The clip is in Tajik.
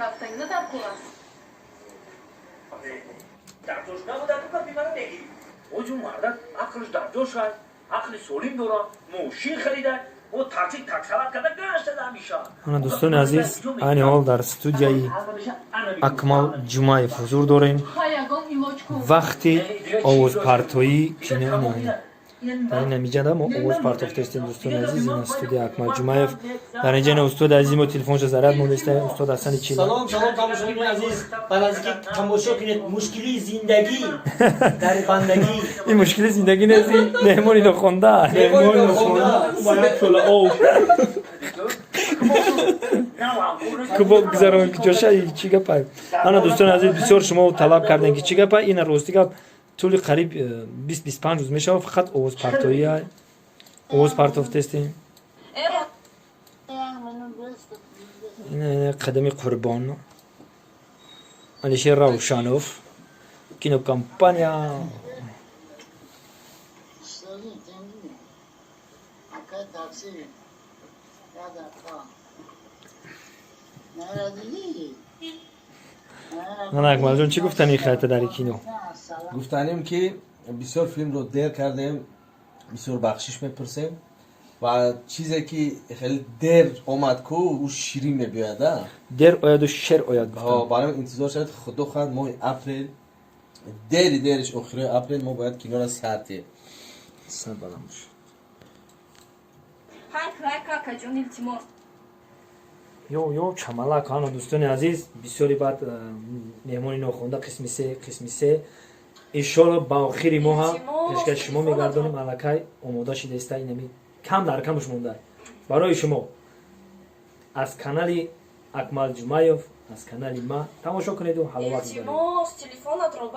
Рафтанина дар кор аст. Дар ҷош набуда, ту гапи мана мегирӣ. Оҷу мардак ақлш дар ҷош аст, ақли солим дора, мошин харида, о такси таксалат карда гашта ҳамеша. Ана, дӯстони азиз, айни ҳол дар студияи Акмал Ҷумаев ҳузур дорем. Ха, ягон илоҷ кун. Вақти овозпартоӣ кино дар ин ҳамиҷада мо овоз партофтаистем, дӯстони азиз. Ина студияи Акмал Ҷумаев. Дар инҷа ина устоди азизи мо телефонша заряд мондааста, устод Ҳасани Чила. Салом, салом, тамошобинони азиз, ба наздикӣ тамошо кунед мушкилии зиндагӣ дар бандагӣ. Ин мушкили зиндагӣ нест, ин меҳмони нохонда. Меҳмони нохонда. Як об кубок гузарон ҷоша. Чӣ гапа? Ана, дӯстони азиз, бисёр шумо талаб кардем, ки чӣ гапа. Ина, рости гап, тӯли қариб 20-25 рӯз мешавад, фақат овозпартоӣ, овоз партофтестем. Ина қадами Қурбон, Алишер Равшанов, кинокомпания. Sorry, thank you. Акай, такси. Я дақа. Нара дидӣ? Ана, Акмалҷон, чӣ гуфтани хайта дар кино? Гуфтанем, ки бисёр филмро дер кардем, бисёр бахшиш мепурсем ва чизе ки хеле дер омад ку, ӯ ширин мебиёяда. Дер ояду шер ояд, гуфтам. Барои интизор шавед, худо хоҳад, моҳи апрел, дери дериш охирои апрел мо бояд киноро сар диҳем. Сар баланд бошад. Ҳай, край, какаҷон, илтимос. Ё ё чамалак. Ано, дӯстони азиз, бисёри баъд меҳмони нохонда қисми се, қисми се, иншолло, ба охири моҳа Илтимос, пешкаши шумо телефонатон. мегардонем. Аллакай омода шидаиста, инами кам дар камуш монда барои шумо аз канали Акмал Ҷумаев, аз канали ма тамошо кунеду ҳаловат мебаред. Илтимос, телефонатро.